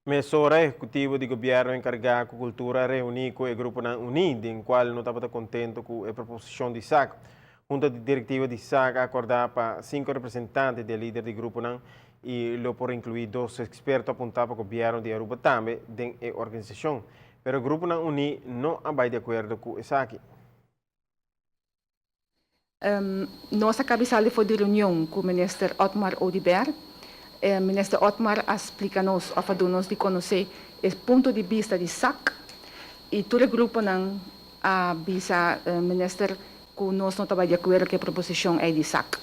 Mesora ehecutivo di gobierno encarga cu cultura a reuni cu e gruponan uni, den cual no tabata contento cu e proposicion di SAC. Hunta di directiva di SAC a acorda pa cinco representante di e lider di gruponan y lo por inclui dos experto apunta pa gobierno di Aruba tambe den e organisacion. Pero gruponan uni no a bay di acuerdo cu esaki. Nos a caba sali for di reunion cu Minister Otmar Oduber. Minister Otmar a splica nos of a duna nos di conoce e punto di bista di SAC y tur e gruponan a bisa Minister cu nos no ta bay di acuerdo cu e proposicion ey di SAC.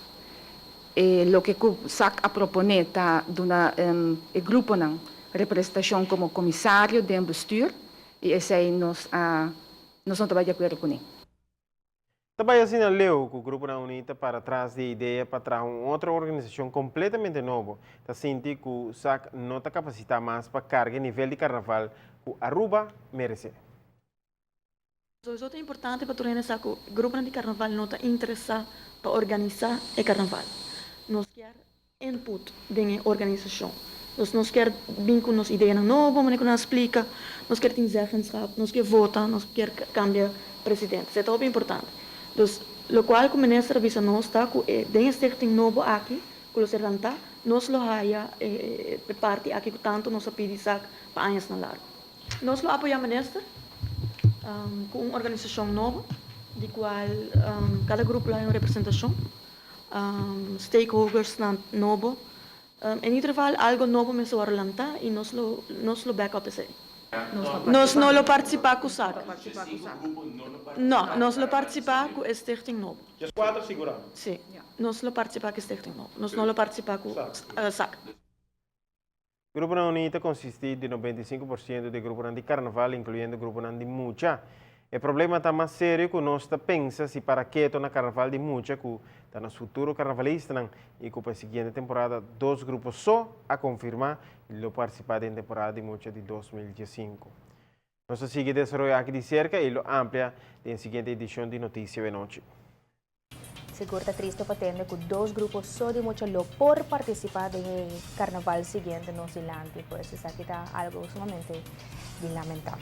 E loke cu SAC a propone ta duna e gruponan representacion como comisario den bestuur y esey nos a nos no ta bay di acuerdo cune. Ta bay asina leu cu Gruponan Uni ta para tras di e idea pa traha un otro organisacion completamente nobo. Ta sinti cu SAC no ta capacita mas pa carga e nivel di carnaval cu Aruba merece. Sowieso ta importante pa tur hende sa cu gruponan di carnaval no ta interesa pa organisa e carnaval. Nos kier input den e organisacion. Dus nos kier bin cu nos ideanan nobo, manera cu nan a splica, nos kier tin zeggenschap, nos kier vota, nos kier cambia presidente. Esey ta hopi importante. Dus locual cu minister a bisa nos ta cu e den e stichting nobo aki cu lo ser lanta, nos lo haya e parti aki cu tanto nos a pidi sac pa añasnan largo. Nos lo apoya minister cu un organisacion nobo di cual cada grupo lo haya un representacion. Stakeholdersnan nobo. En ieder geval algo nobo mester wòrdu lantá i nos lo nos lo back up esei. Nos no lo partisipá ku SAC. No, nos lo partisipá ku e stichting nobo. Sí, nos lo partisipá ku e stichting nobo. Nos no lo partisipá ku SAC. Gruponan Uní ta konsistí di 95% di gruponan di karnaval, inkluyendo gruponan di mucha. E problema ta mas serio ku nos ta pensa si para keto na karnaval di mucha ku ta nos futuro karnavalistanan i ku pa e siguiente temporada dos grupo so a konfirmá i lo partisipá den temporada di mucha di 2015. Nos ta sigui desaroyo aki di serka i lo amplia den siguiente edishon di Notisia Wenochi. Sigur ta tristo pa tende cu dos grupo so di mucha lo por participa den e carnaval siguiente nos dilanti, pues esaki ta algo sumamente di lamenta.